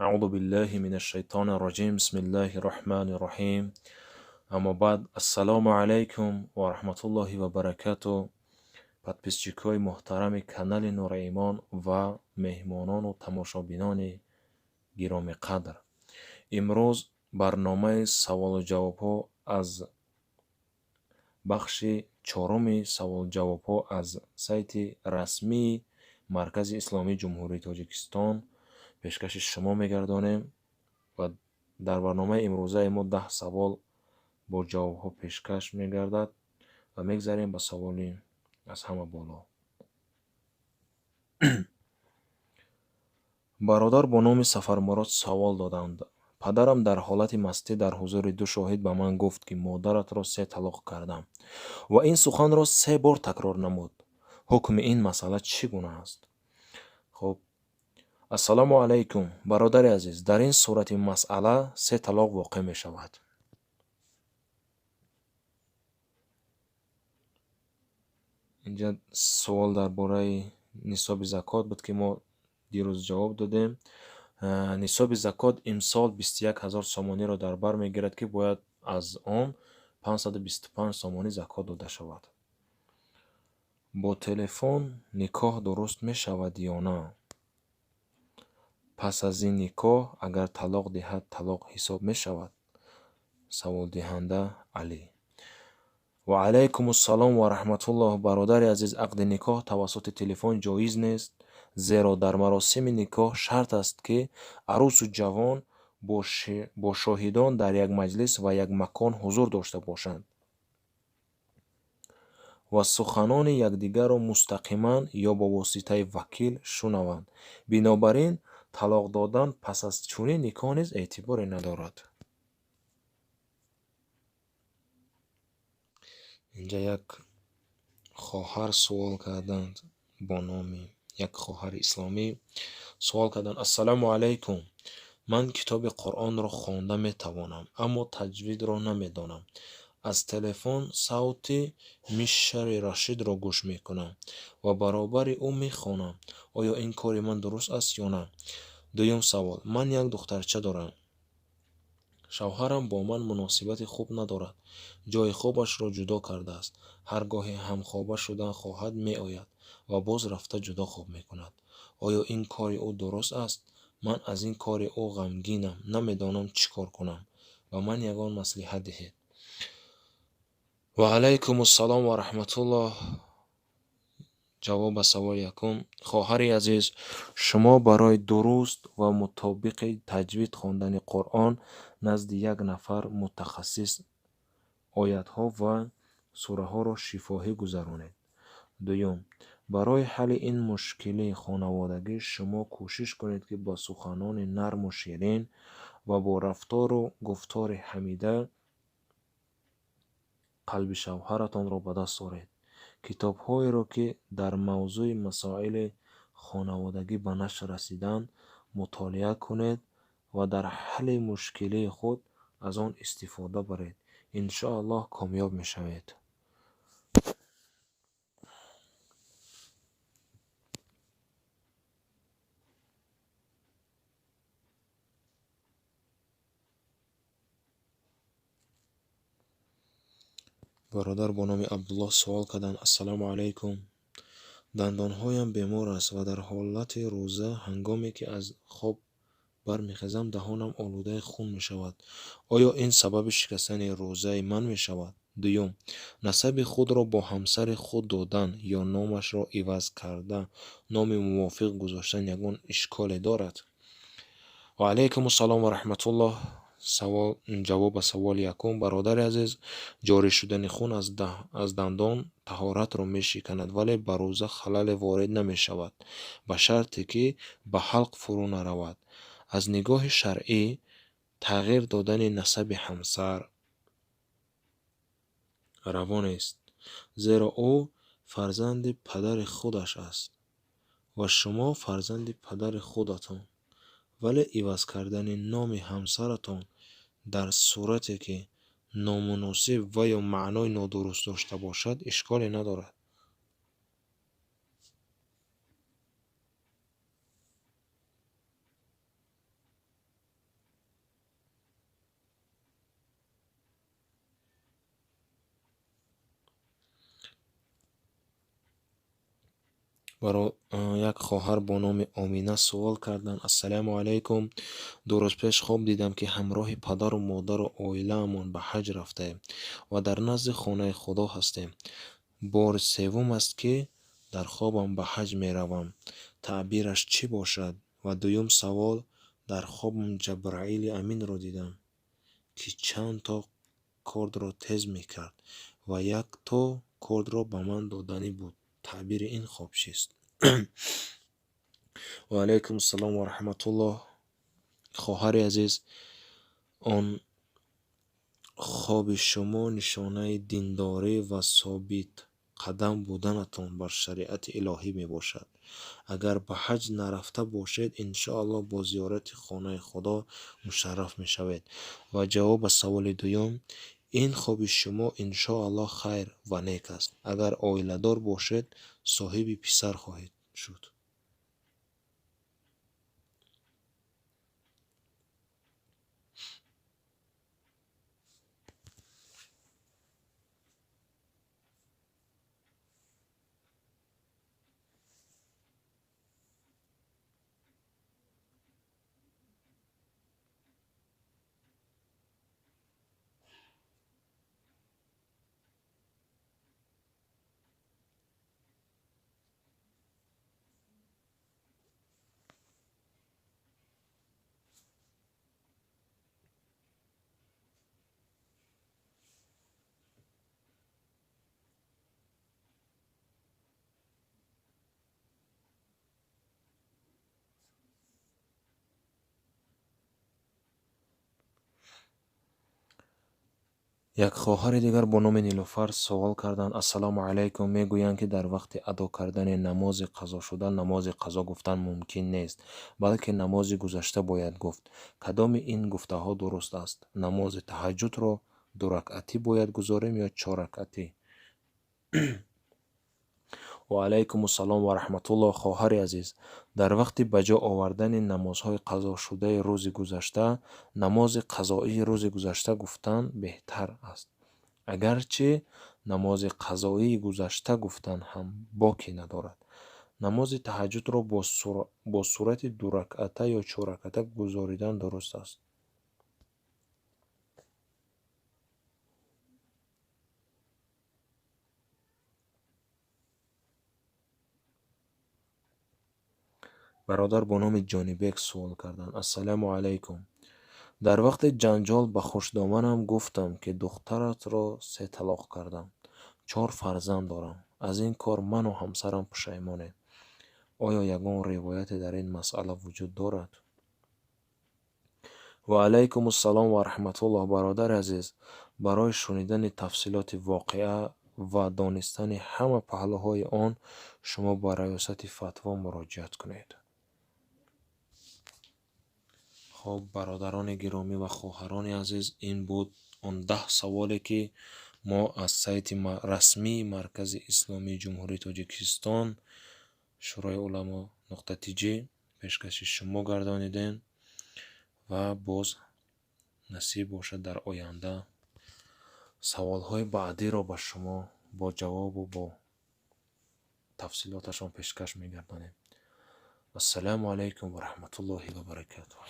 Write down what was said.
Аъузу биллаҳи минаш шайтони раҷим. Бисмиллаҳи раҳмани раҳим. Аммо баъд, ассалому алайкум ва раҳматуллоҳи ва баракату. Подписчикҳои муҳтарами канали Нури Имон ва меҳмонону тамошобинони гиромиқадр. Имрӯз барномаи саволу ҷавобҳо аз бахши чоруми саволҷавобҳо аз сайти расмии Маркази Исломии Ҷумҳурии Тоҷикистон пешкаши шумо мегардонем ва дар барномаи имрӯзаи мо 10 савол бо ҷавобҳо пешкаш мегардад ва мегзарем ба саволи аз ҳама боло. Бародар бо номи Сафармурод савол доданд: падарам дар ҳолати мастӣ дар ҳузури ду шоҳид ба ман гуфт, ки модаратро 3 талоқ кардам ва ин суханро 3 бор такрор намуд. Ҳукми ин масъала чӣ гуна аст? Хуб, ассалому алайкум, бародари азиз, дар ин сурати масъала 3 талоқ воқеъ мешавад. Инҷа суол дар бораи нисоби закот буд, ки мо дирӯз ҷавоб додем. Нисоби закот имсол 21 000 сомониро дар бар мегирад, ки бояд аз он 525 сомонӣ закот дода шавад. Бо телефон никоҳ дуруст мешавад ё на? Пас аз ин никоҳ агар талоқ диҳад, талоқ ҳисоб мешавад? Саволдиҳанда Алӣ. Ва алайкум ассалом ва раҳматуллоҳ. Бародари азиз, ақди никоҳ тавассути телефон ҷоиз нест, зеро дар маросими никоҳ шарт аст, ки арӯсу ҷавон бо шоҳидон дар як маҷлис ва як макон ҳузур дошта бошанд ва суханони якдигарро мустақиман ё бо воситаи вакил шунаванд. Бинобар ин талоқ додан пас аз чунин никоҳ низ эътиборе надорад. Инҷа як хоҳар суол карданд бо номи як хоҳари исломӣ суол карданд: ассалому алайкум, ман китоби Қуръонро хонда метавонам, аммо таҷвидро намедонам. Аз телефон савти Мишшари Рашидро гӯш мекунам ва баробари ӯ мехонам. Оё ин кори ман дуруст аст ё на? Дуюм савол: ман як духтарча дорам. Шавҳарам бо ман муносибати хуб надорад. Ҷои хобашро ҷудо кардааст. Ҳар гоҳе ҳамхоба шудан хоҳад, меояд ва боз рафта ҷудо хоб мекунад. Оё ин кори ӯ дуруст аст? Ман аз ин кори ӯ ғамгинам, намедонам чӣ кор кунам. Ба ман ягон маслиҳат диҳед. Ва алайкум ассалом ва раҳматуллоҳ. Ҷавоб ба саволи якум: хоҳари азиз, шумо барои дуруст ва мутобиқи таҷвид хондани Қуръон назди як нафар мутахассис оятҳо ва сураҳоро шифоҳӣ гузаронед. Дуюм, барои ҳалли ин мушкилии хонаводагӣ шумо кӯшиш кунед, ки бо суханони нарму ширин ва бо рафтору гуфтори ҳамида қалби шавҳаратонро ба даст оред. Китобҳоеро, ки дар мавзӯи масоили хонаводагӣ ба нашр расиданд, мутолиа кунед ва дар ҳалли мушкилии худ аз он истифода баред. Иншоаллоҳ комёб мешавед. Бародар бо номи Абдуллоҳ суол карданд: ассалому алайкум, дандонҳоям бемор аст ва дар ҳолати рӯза ҳангоме ки аз хоб бармехезам, даҳонам олудаи хун мешавад. Оё ин сабаби шикастани рӯзаи ман мешавад? Дуюм, насаби худро бо ҳамсари худ додан ё номашро иваз карда номи мувофиқ гузоштан ягон ишколе дорад? Ва алайкум ассалом ва раҳматуллоҳ. Савол, ҷавоб ба саволи якум: бародари азиз, ҷорӣ шудани хун аз дандон таҳоратро мешиканад, вале ба рӯза халале ворид намешавад, ба шарте ки ба ҳалқ фурӯ наравад. Аз нигоҳи шаръӣ тағйир додани насаби ҳамсар раво нест, зеро ӯ фарзанди падари худаш аст ва шумо фарзанди падари худатон. Вале иваз кардани номи ҳамсаратон дар сурате ки номуносиб ва ё маънои нодуруст дошта бошад, ишколе надорад. Як хоҳар бо номи Омина суол карданд: Ассалому алайкум, 2 рӯз пеш хоб дидам, ки ҳамроҳи падару модару оилаамон ба ҳаҷ рафтаем ва дар назди хонаи Худо ҳастем. Бори севум аст, ки дар хобам ба ҳаҷ меравам. Таъбираш чӣ бошад? Ва дуюм савол: дар хобам Ҷабраили Аминро дидам, ки чанд то кордро тез мекард ва як то кордро ба ман доданӣ буд. Таъбири ин хоб чист? Ва алайкум ассалом ва раҳматуллоҳ. Хоҳари азиз, он хоби шумо нишонаи диндорӣ ва собитқадам буданатон бар шариати илоҳӣ мебошад. Агар ба ҳаҷ нарафта бошед, иншоаллоҳ бо зиёрати хонаи Худо мушарраф мешавед. Ва ҷавоб ба саволи дуюм: ин хоби шумо иншоаллоҳ хайр ва нек аст. Агар оиладор бошед, соҳиби писар хоҳед шуд. Як хоҳари дигар бо номи Нилуфар суол карданд: Ассалому алайкум, мегӯянд, ки дар вақти адо кардани намози қазошуда намози қазо гуфтан мумкин нест, балки намози гузашта бояд гуфт. Кадоми ин гуфтаҳо дуруст аст? Намози таҳаҷҷудро 2 ракъатӣ бояд гузорем ё 4 ракъатӣ? Ва алайкум ассалом ва раҳматуллоҳ. Хоҳари азиз, дар вақти ба ҷо овардани намозҳои қазошудаи рӯзи гузашта намози қазоии рӯзи гузашта гуфтан беҳтар аст. Агарчи намози қазоии гузашта гуфтан ҳам боке надорад. Намози таҳаҷҷудро бо сурати 2 ракъата ё 4 ракъата гузоридан дуруст аст. Бародар бо номи Ҷонибек суол карданд: Ассалому алайкум, дар вақти ҷанҷол ба хушдоманам гуфтам, ки духтаратро 3 талоқ кардам, 4 фарзанд дорам. Аз ин кор ману ҳамсарам пушаймонем. Оё ягон ривояте дар ин масъала вуҷуд дорад? Ва алайкум ассалом ва раҳматуллоҳ. Бародари азиз, барои шунидани тафсилоти воқеа ва донистани ҳама паҳлӯҳои он шумо ба раёсати фатво муроҷиат кунед. Хоб, бародарони гиромӣ ва хоҳарони азиз, ин буд он 10 саволе, ки мо аз сайти расмии Маркази Исломии Ҷумҳурии Тоҷикистон Шӯрои уламо .tj пешкаши шумо гардонидем ва боз насиб бошад дар оянда саволҳои баъдиро ба шумо бо ҷавобу бо тафсилоташон пешкаш мегардонем. Ассалому алайкум ва раҳматуллоҳи ва баракатуҳ.